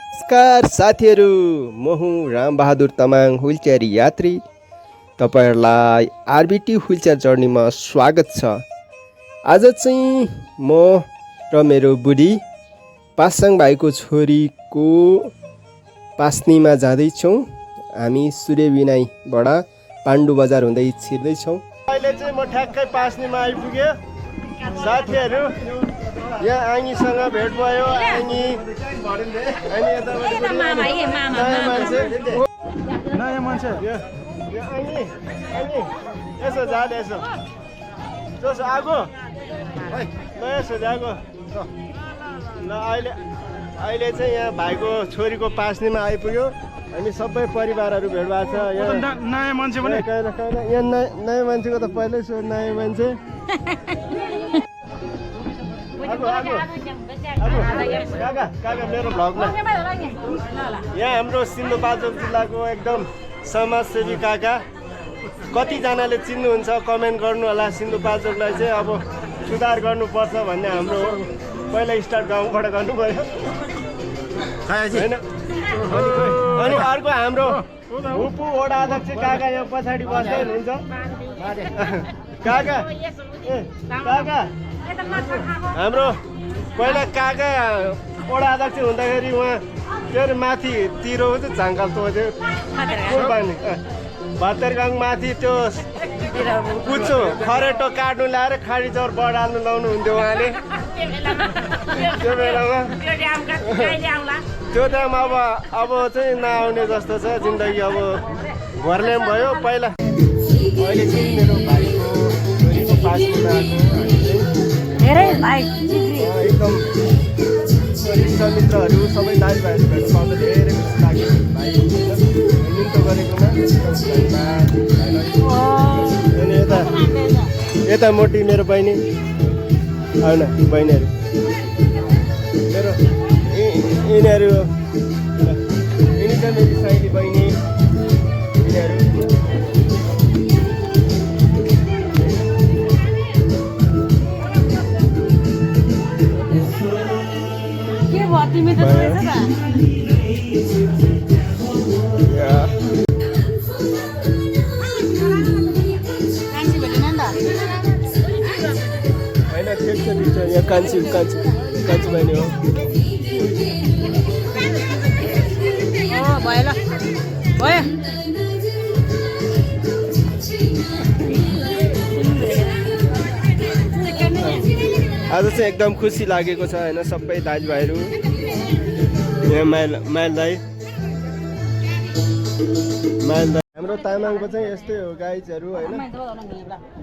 नमस्कार साथीहरू, म हुँ रामबहादुर तामाङ, व्हिलचेयर यात्री। तपाईहरुलाई आरबिटी व्हिलचेयर जर्नीमा स्वागत छ। आज चाहिँ म र मेरो बुढी पासाङ भाइको छोरीको पास्नीमा जाँदैछौँ। हामी सूर्यविनायबाट पाण्डु बजार हुँदै छिर्दैछौँ। अहिले चाहिँ म ठ्याक्कै पास्नीमा आइपुगेँ। साथीहरू, यहाँ आङीसँग भेट भयो। आङी नयाँ मान्छे यसो जाँदै यसो जसो आगो ल यसो जागो ल। अहिले चाहिँ यहाँ भाइको छोरीको पास्नीमा आइपुग्यो। हामी सबै परिवारहरू भेट भएको छ। यहाँ नयाँ मान्छे पनि यहाँ नयाँ मान्छेको त पहिल्यै सो नयाँ मान्छे काका मेरो भ्लगमा यहाँ हाम्रो सिन्धुपाल्चोक जिल्लाको एकदम समाजसेवी काका। कतिजनाले चिन्नुहुन्छ कमेन्ट गर्नु होला। सिन्धुपाल्चोकलाई चाहिँ अब सुधार गर्नुपर्छ भन्ने हाम्रो पहिला स्टार्ट गाउँबाट गर्नु पर्यो होइन। अनि अर्को हाम्रो हुपु वडा अध्यक्ष काका यहाँ पछाडि बस्दै हुनुहुन्छ। काका काका हाम्रो पहिला काका वडा अध्यक्ष हुँदाखेरि उहाँ के अरे माथि तिरो चाहिँ झाङ्गाल तोड्यो भत्तेरगाङ माथि त्यो कुचो खरेटो काट्नु ल्याएर खाडी चौर बढाल्नु लाउनु हुन्थ्यो उहाँले त्यो बेलामा। त्यो टाइम अब चाहिँ नआउने जस्तो छ जिन्दगी। अब घरल्याम भयो पहिला। अहिले चाहिँ मेरो भाइको छोरीको पास्नीमा एकदम मित्रहरू सबै दाजुभाइहरू भेट्न पाउँदा धेरै खुसी लाग्यो। भाइ निम्तो गरेकोमा अनि यता मोटी मेरो बहिनी आउन बहिनीहरू मेरो यिनीहरू यिनी चाहिँ मेरो साइली बहिनी यिनीहरू। यहाँ कान्छी बहिनी हो। भयो ल भयो। आज चाहिँ एकदम खुसी लागेको छ होइन। सबै दाजुभाइहरू यहाँ माइल दाई हाम्रो तामाङको चाहिँ यस्तै हो गाइजहरू होइन।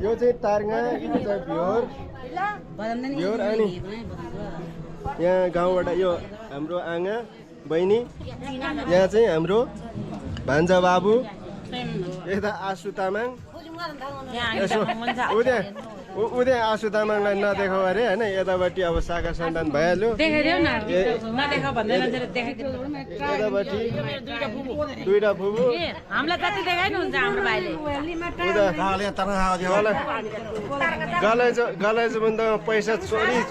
यो चाहिँ तार्गा, यो चाहिँ भ्योर अनि यहाँ गाउँबाट यो हाम्रो आँगा बहिनी, यहाँ चाहिँ हाम्रो भान्जा बाबु, यता आसु तामाङ। यसो उदय आसु तामाङलाई नदेखाऊ अरे होइन। यतापट्टि अब शाखा सन्तान भइहाल्यो। यतापट्टि दुईटा फुबु गलाइजो भन्दा पैसा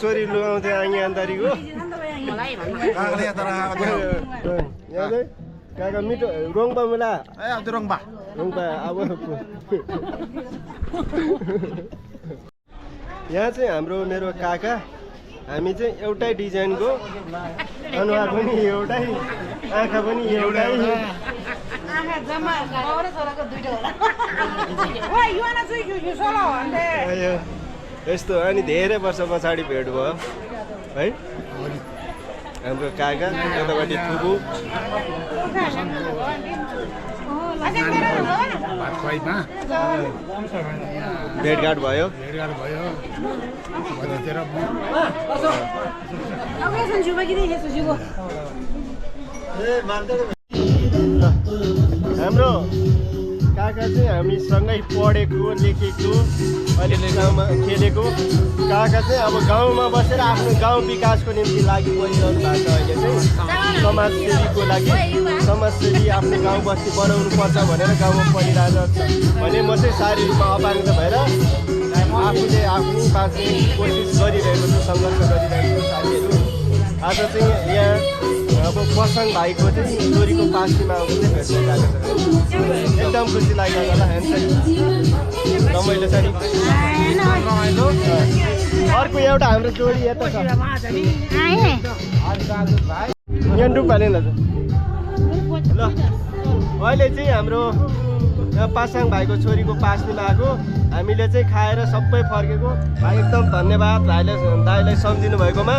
चोरी लुगाउँथे आङ्गी अन्तरीको। काका मिठो रोङबा मुला रोङबा अब यहाँ चाहिँ हाम्रो मेरो काका। हामी चाहिँ एउटै डिजाइनको अनुहार पनि एउटै, आँखा पनि एउटै। यस्तो अनि धेरै वर्ष पछाडि भेट भयो है हाम्रो काका। यतापट्टि फुपू भेटघाट भयो। हाम्रो काका चाहिँ हामी सँगै पढेको लेखेको अलिअलि गाउँमा खेलेको काका चाहिँ अब गाउँमा बसेर आफ्नो गाउँ विकासको निम्ति लागि परिरहनु भएको छ। अहिले चाहिँ समाजसेवीको लागि समाजसेवी आफ्नो गाउँ बस्ती बनाउनु पर्छ भनेर गाउँमा पढिरहेको छ भने म चाहिँ शारीरिक रूपमा अपाङ्ग भएर आफूले आफ्नो बाँच्ने कोसिस गरिरहेको छु, सङ्घर्ष गरिरहेको छु। साथीहरू आज चाहिँ यहाँ अब पसङ भाइको चाहिँ छोरीको पास्टीमा आउँदा चाहिँ भेट्न गएको छ। एकदम खुसी लाग्यो होला ह्यान्डसेक रमाइलो छ नि। अर्को एउटा हाम्रो जोडी यता छ यहाँ डुब्बाले ल अहिले चाहिँ हाम्रो पासाङ भाइको छोरीको पास्टीमा आएको हामीले चाहिँ खाएर सबै फर्केको। भाइ एकदम धन्यवाद दाइलाई सम्झिनु भएकोमा।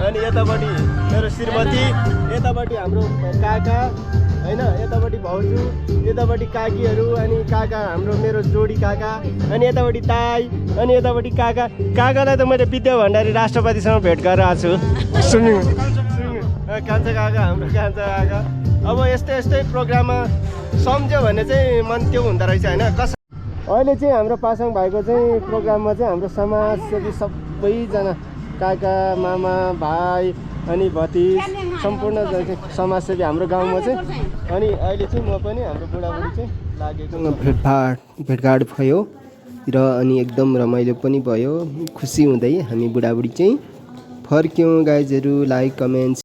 अनि यतापट्टि मेरो श्रीमती, यतापट्टि हाम्रो काका होइन, यतापट्टि भाउजू, यतापट्टि काकीहरू, अनि काका हाम्रो मेरो जोडी काका, अनि यतापट्टि दाई, अनि यतापट्टि काकालाई त मैले विद्या भण्डारी राष्ट्रपतिसँग भेट गरेर आएको छु। कान्छा काका, हाम्रो कान्छा काका। अब यस्तै प्रोग्राममा सम्झ्यो भने चाहिँ मन त्यो हुँदो रहेछ होइन। अहिले चाहिँ हाम्रो पासाङ भाइको चाहिँ प्रोग्राममा चाहिँ हाम्रो समाजसेवी सबैजना काका, मामा, भाइ अनि भतिज सम्पूर्ण समाजसेवी हाम्रो गाउँमा चाहिँ। अनि अहिले चाहिँ म पनि हाम्रो बुढाबुढी चाहिँ लागेको भेटघाट भयो र अनि एकदम रमाइलो पनि भयो। खुसी हुँदै हामी बुढाबुढी चाहिँ फर्क्यौँ। गाइजहरू लाइक कमेन्ट